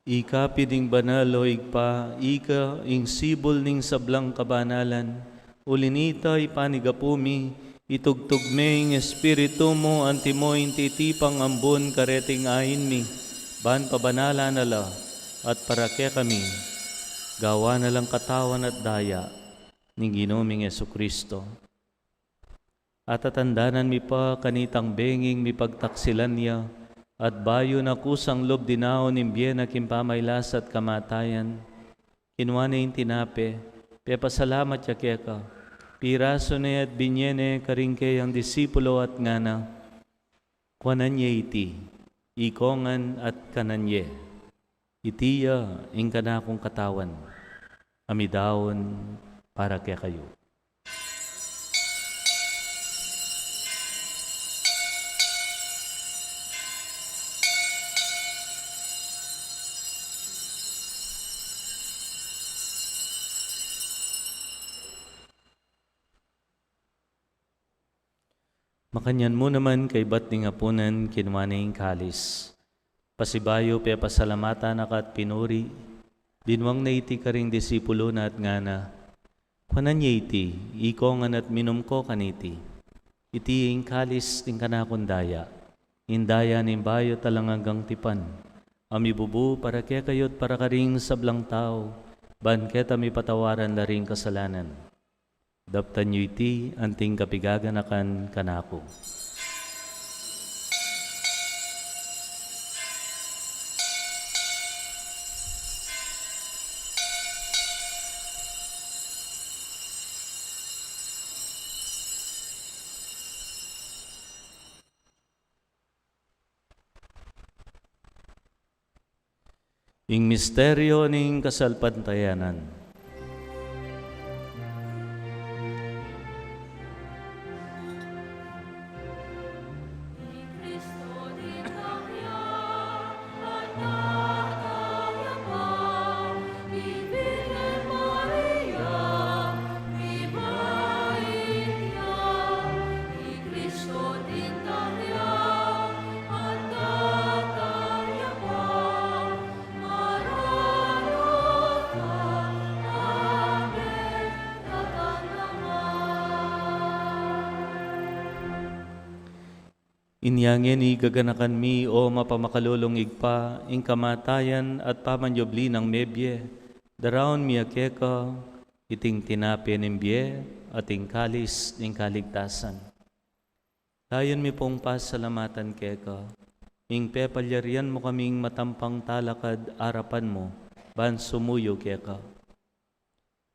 Ika pin ing banal, o Ibpa, ika ing sibul ning sablang kabanalan. Uli nita, ipanigapu mi, itugtug me ing Espiritu mu antimo ing titipang ambun kareting ain mi, ban pabanalan na la, at para kekami gawan na lang katawan at daya ning Ginu ming Jesucristo. At tatandanan mi pa kanitang benging mipagtaksilan ya, at bayu na kusang lub dinaun ing bie na king pamailas at kamatayan, kinua ne ing tinape, pepasalamat ya keka, pirasu ne at binye ne karing keyang disipulo at ngana: Kuanan ye iti, ikongan at kanan ye. Iti ya ing kanakung katawan, a midaun para kekayu. Makanyan mu naman kaybat ning apunan, kinua ne ing kalis. Pasibayu pepasalamatan na ka at pinuri, binuang na iti karing disipulo na at ngana: Kuanan ye iti, ikongan at minum ko kaniti. Iti ing kalis ning kanakung daya, ing daya ning bayu at alang anggang tipan, a mibubu para kekayu at para karing sablang tau, ban keta mipatawaran la ring kasalanan. Daptan yu iti anting kapigaganakan kanaku. Ing misteryo ning kasalpantayanan. Inya ngeni gaganakan mi, o mapamakalulung Ibpa, ing kamatayan at pamanyubli nang mebie, daraun mi ya keka iting tinape ning bie at ing kalis ning kaligtasan. Layun mi pung pasalamatan keka ing pepalyarian mu kaming matampang talakad arapan mu ban sumuyu keka.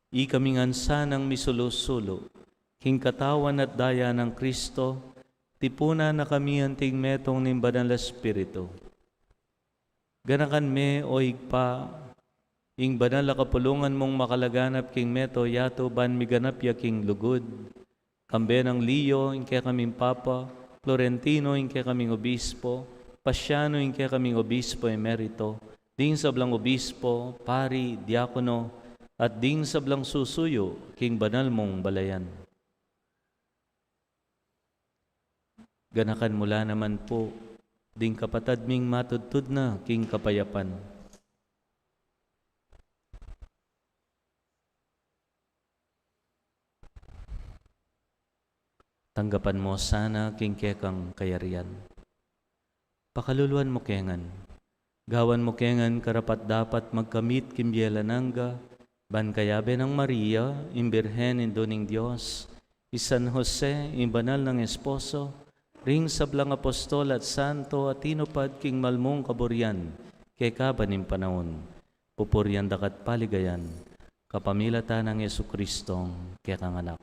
Ikami ngan sanang misulu-sulu king katawan at daya nang Kristo, tipunan na kami anting metung ning Banal a Espiritu. Ganakan me, o Ibpa, ing banal a kapulungan mung makalaganap king mabilug a yatu ban miganap ya king lugud, kambe nang Leo, ing kekaming Papa, Florentino, ing kekaming Obispo, Pasiano, ing kekaming Obispo Emerito, ding sablang obispo, pari, diakono, at ding sablang susuyu king banal mung balayan. Ganakan mu la naman pu ding kapatad ming matudtud na king kapayapan. Tanggapan mu sana king kekang kayarian. Pakaluluan mu ke ngan. Gawan mu ke ngan karapat-dapat magkamit king bie alang angga, ban kayabe nang Maria, ing Birhen Indu ning Dios, i San Jose, ing banal nang esposo, ring sablang apostol at santo a tinupad king malmung kaburian kekaban ning panaun, pupurian daka at paligayan, kapamilatan nang Jesucristong kekang Anak.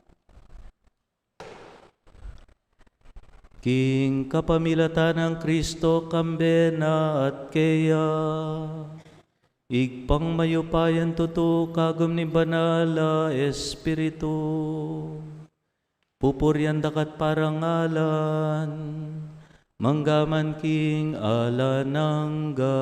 King kapamilatan nang Kristo, kambe na at keya, Ibpang mayupayang tutu, kagum ning Banal a Espiritu, pupurian daka at parangalan, mangga man king alang angga.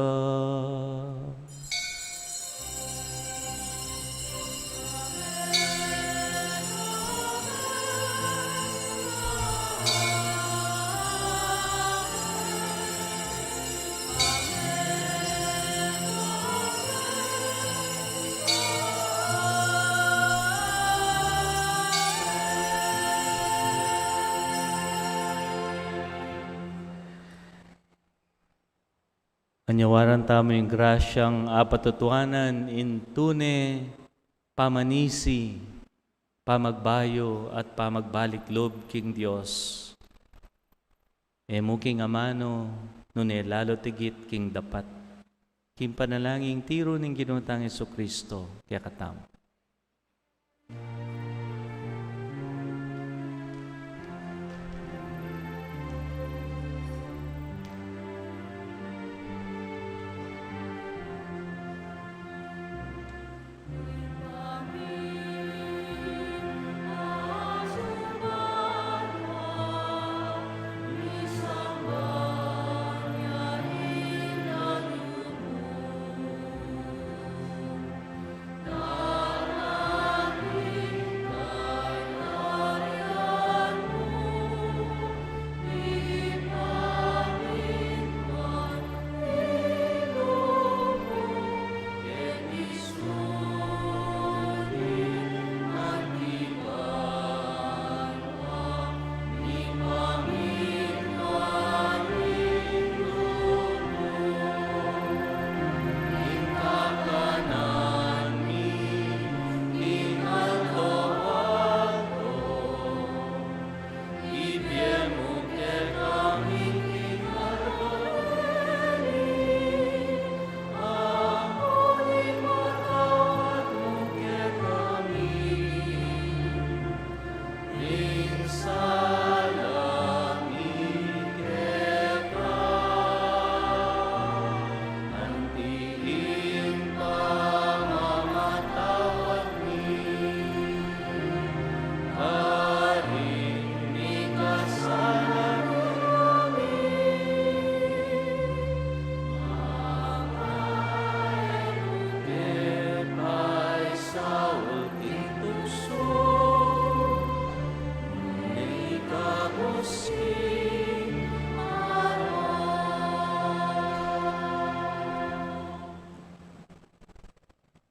Anyawaran tamu ing grasyang apatutuanan, ing tune pamanisi, pamagbayu at pamagbalik lub king Dios. E mu king amanu, nune lalu tigit king dapat. King panalangin tiru ning Ginu tang Jesucristo kekatamu.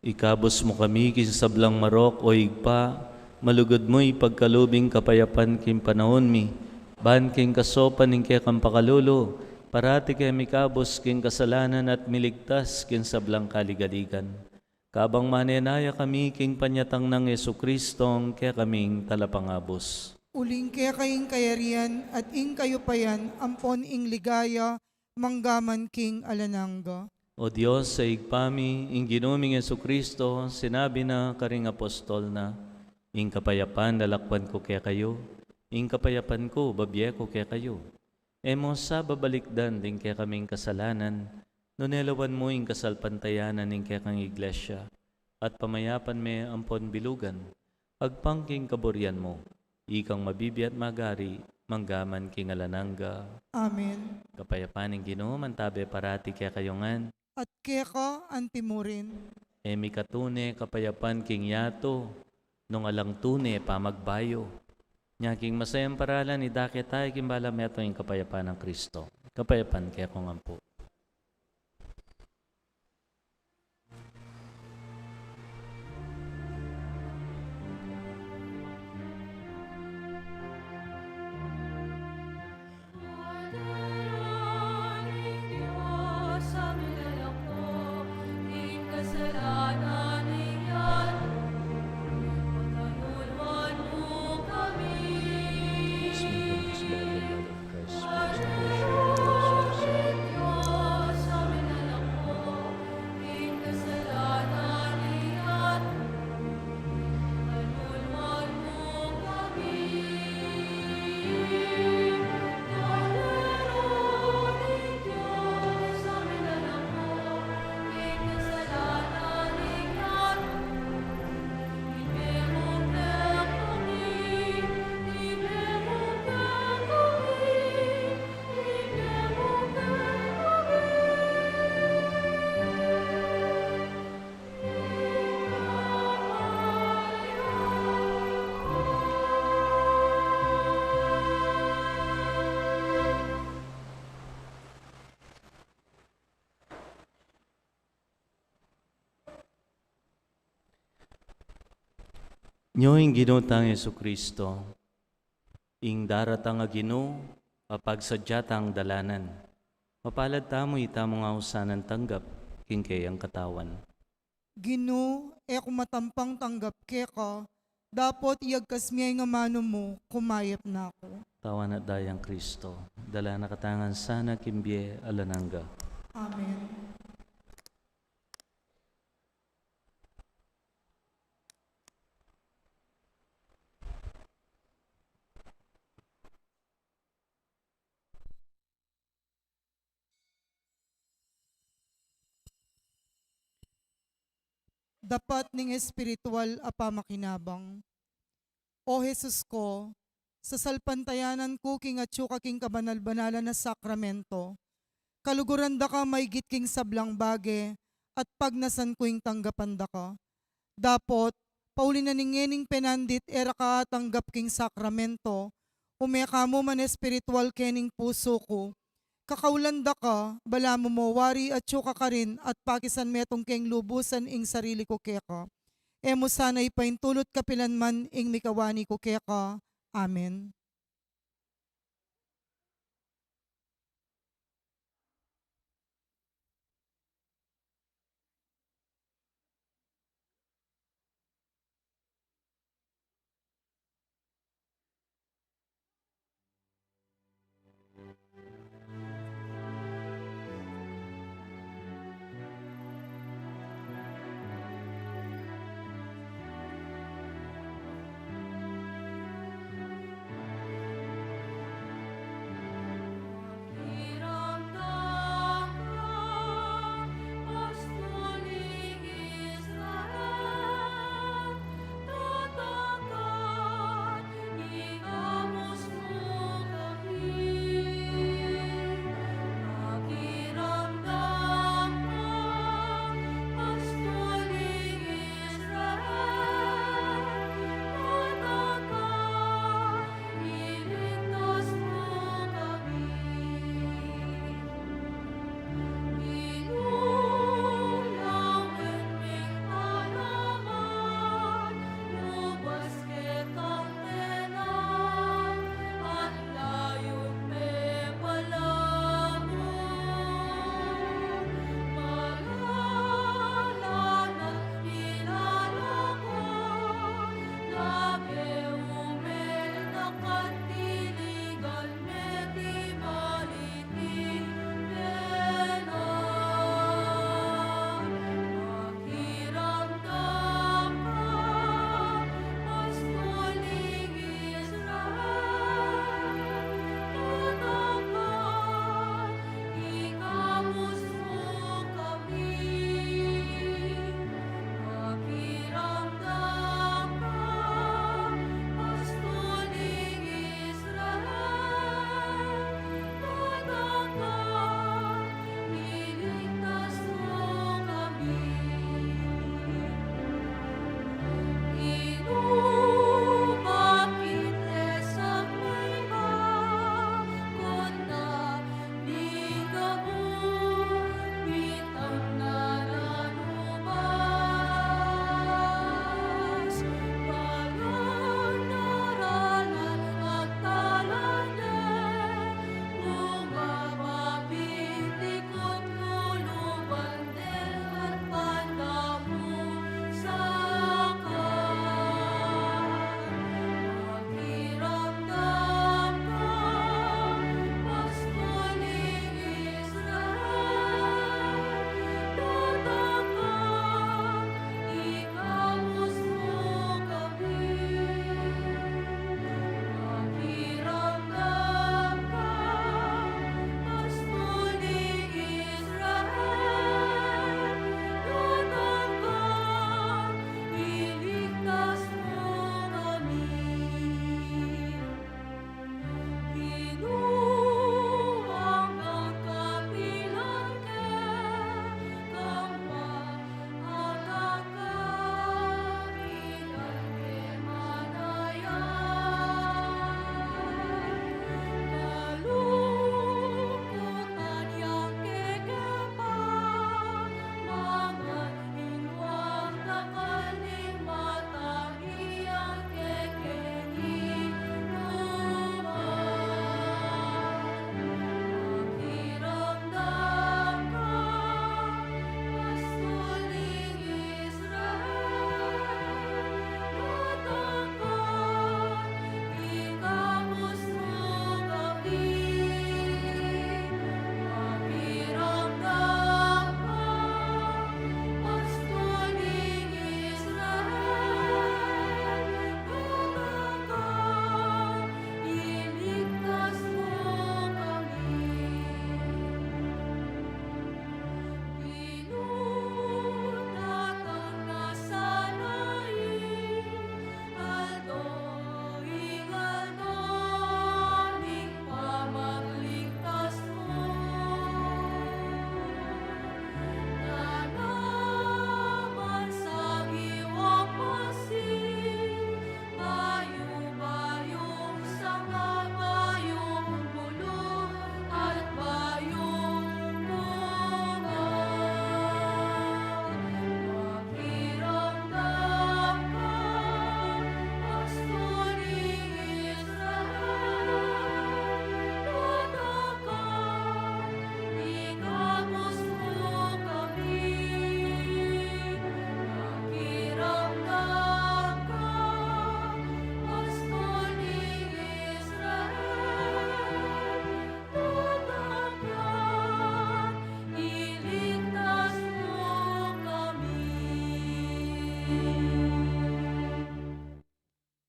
Ikabus mu kami king sablang marok, o Ibpa, malugud mu ipagkalub ing kapayapan king panaun mi, ban king kasopan ning kekang pakalulu, parati keng mikabus king kasalanan at miligtas king sablang kaligaligan. Kabang manenaya kami king panyatang nang Jesucristo, ing kekaming Talapangabus. Uling keka ing kayarian at ing kayupayan ampon ing ligaya manggaman king alang angga. O Dios, a Ibpa mi, ing Ginu ming Jesucristo, sinabi na karing apostol na, "Ing kapayapan lalakwan ku kekayu, ing kapayapan ku bibie ku kekayu." E mu sa babalikdan ding kekaming kasalanan, nune lawan mu ing kasalpantayanan ning kekang Iglesia, at pamayapan me ampon bilugan, agpang king kaburian mu, ikang mabibie at magari, manggaman king alang angga. Amen. Kapayapan ning Ginu, mantabe parati kekayu ngan. At keka antimurin. E mikatune kapayapan king yatu, nung alang tune pamagbayu. Nya king masayang paralan, idake tayu king bala metung ing kapayapan nang Kristo. Kapayapan kekongan pu. Nyo ing Ginu tang Jesucristo, ing daratang a Ginu, a pagsadya tang dalanan. Mapalad tamu, ita mung ausan a tanggap king keyang katawan. Ginu, e ku matampang tanggap keka, dapot iyagkas me ing amanu mu, kumayap na ku. Katawan at dayang Kristo, dala na katamu ngan sana king bie alang angga. Amen. Dapat ning espiritual a pamakinabang. O Jesus ko, sasalpantayanan ku king atyu ka king kabanal-banalan a sakramento. Kaluguran da ka maigit king sablang bage, at pagnasan ku ing tanggapan da ka. Dapot, pauli na ning ngening penandit e ra ka atanggap king sakramento, ume ka mu man espiritual kening pusu ku. Kakaulan da ka, balamu mo wari atyu ka karin at pakisan metung keng lubusan ing sarili ku keka. E mu sana ipaintulut kapilan man ing mikawani ku keka. Amen.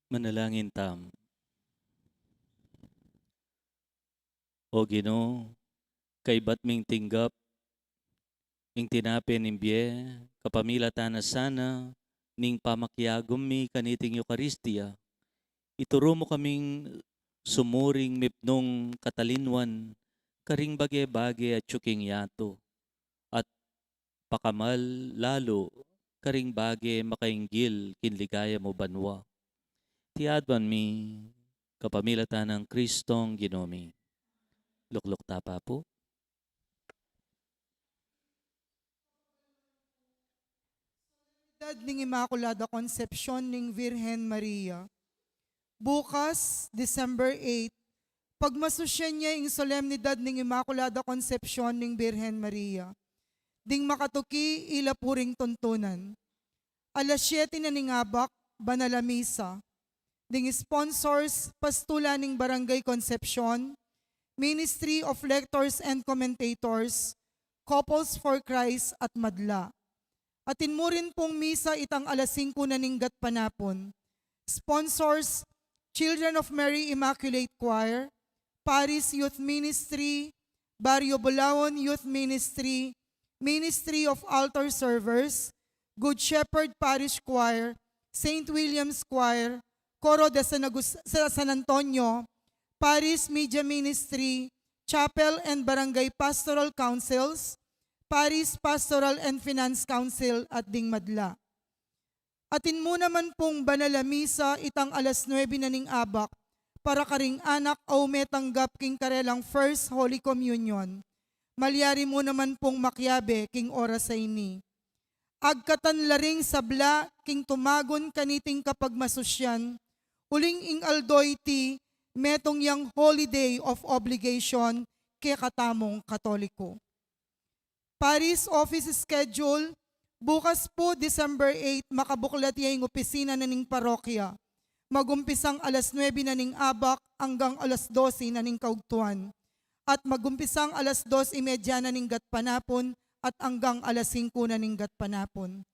Manalangin tamu. O Ginu, kaybat ming tinggap ing tinape ning bie, kapamilatan na sana ning pamakiagum mi kaniting Eukaristia, ituru mu kaming sumuring mipnung katalinwan karing bage-bage atyu king yatu, at pakamal lalu karing bage makainggil king ligaya mu banua. Iti aduan mi kapamilatan nang Kristong Ginu mi. Lukluk ta pa pu. Solemnidad ning Inmaculada Concepcion ning Virgen Maria. Bukas, December eight, pagmasusyan ya ing solemnidad ning Inmaculada Concepcion ning Virgen Maria. Ding makatuki ila pu ring tuntunan. Alas siyete na ning abak, banal a misa. Ding sponsors, pastulan ning Barangay Concepcion, Ministry of Lectors and Commentators, Couples for Christ at Madla. Atin mu rin pung misa itang alas singko na ning gatpanapun. Sponsors, Children of Mary Immaculate Choir, Parish Youth Ministry, Barrio Bulaon Youth Ministry, Ministry of Altar Servers, Good Shepherd Parish Choir, Saint William's Choir, Coro de San Agus-, sa San Antonio, Parish Media Ministry, Chapel and Barangay Pastoral Councils, Parish Pastoral and Finance Council at ding madla. Atin mu naman pung banal a misa itang alas nuebe na ning abak para karing anak a ume tanggap king karelang First Holy Communion. Malyari mu naman pung makiabe king oras a ini. Agkatan la ring sabla king tumagun kaniting kapagmasusyan, uling ing aldo iti metung yang holiday of obligation kekatamung Katoliko. Parish office schedule, bukas pu, December eight, makabuklat ya ing opisina na ning parokya. Magumpisang alas nuebe na ning abak anggang alas dose na ning kaugtuan. At magumpisang alas dos y media na ning gatpanapun at anggang alas singko na ning gatpanapun.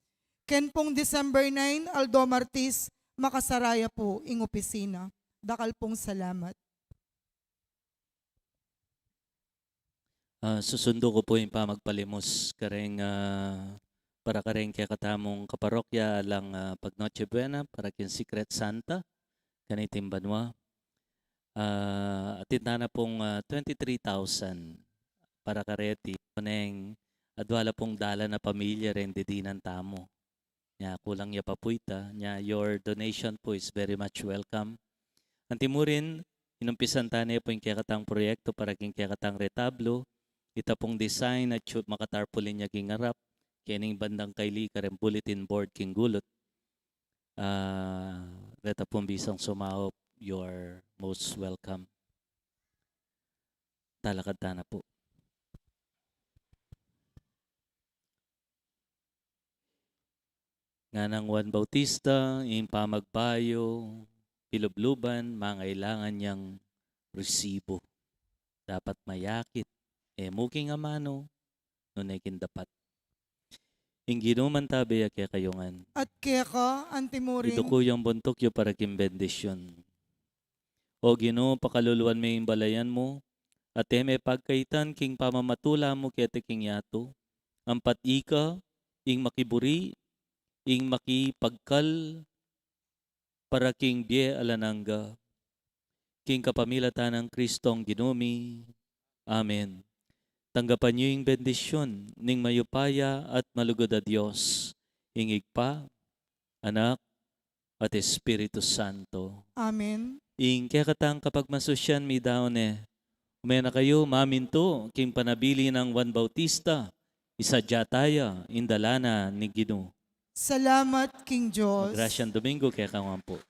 Ken pung December nine, aldo Martis, makasara ya pu ing opisina. Dakal pung salamat. Ah, susundu ku pu ing pamagpalimus kareng, ah, para kareng kekatamung kaparokya alang, ah, pag Noche Buena, para king Secret Santa kaniting banua. Ah, atin tana pung, ah, twenty-three thousand para kareti, kuneng adwa la pung dalan a pamilya reng didinan tamu. Nya, kulang ya pa pu ita. Nya, your donation pu is very much welcome. Anti murin, inumpisan tana pu ing kekatang proyekto para king kekatang retablo. Ita pung design at shoot makatarpaulin ya king arap. Kening bandang kaili kareng bulletin board king gulut. Ah, reta pung bisang sumaup, you're most welcome. Talakad tana pu. Nganang Juan Bautista, ing pamagbayu, pilubluban, mangailangan yang resibo. Dapat mayakit, e mu king amanu, nune king dapat. Ing Ginu mantabe ya kekayu ngan. At keka, anti murin. Iduku yang buntuk yu para king bendisyun. O Ginu, pakaluluan me ing balayan mu, at e me pagkaitan king pamamatula mu keti king yatu, ampat ika, ing makiburi, ing makipagkal, para king bie alang angga. King kapamilatan nang Kristong Ginu mi. Amen. Tanggapan yu ing bendisyun ning mayupaya at malugud a Dios, ing Ibpa, Anak, at Espiritu Santo. Amen. Ing kekatang kapagmasusyan midaun ne, ume na kayu mamintu king panabilin nang Juan Bautista, isadya taya ing dalan na ning Ginu. Salamat king Dios. Magrasyang Domingo kekayu ngan pu.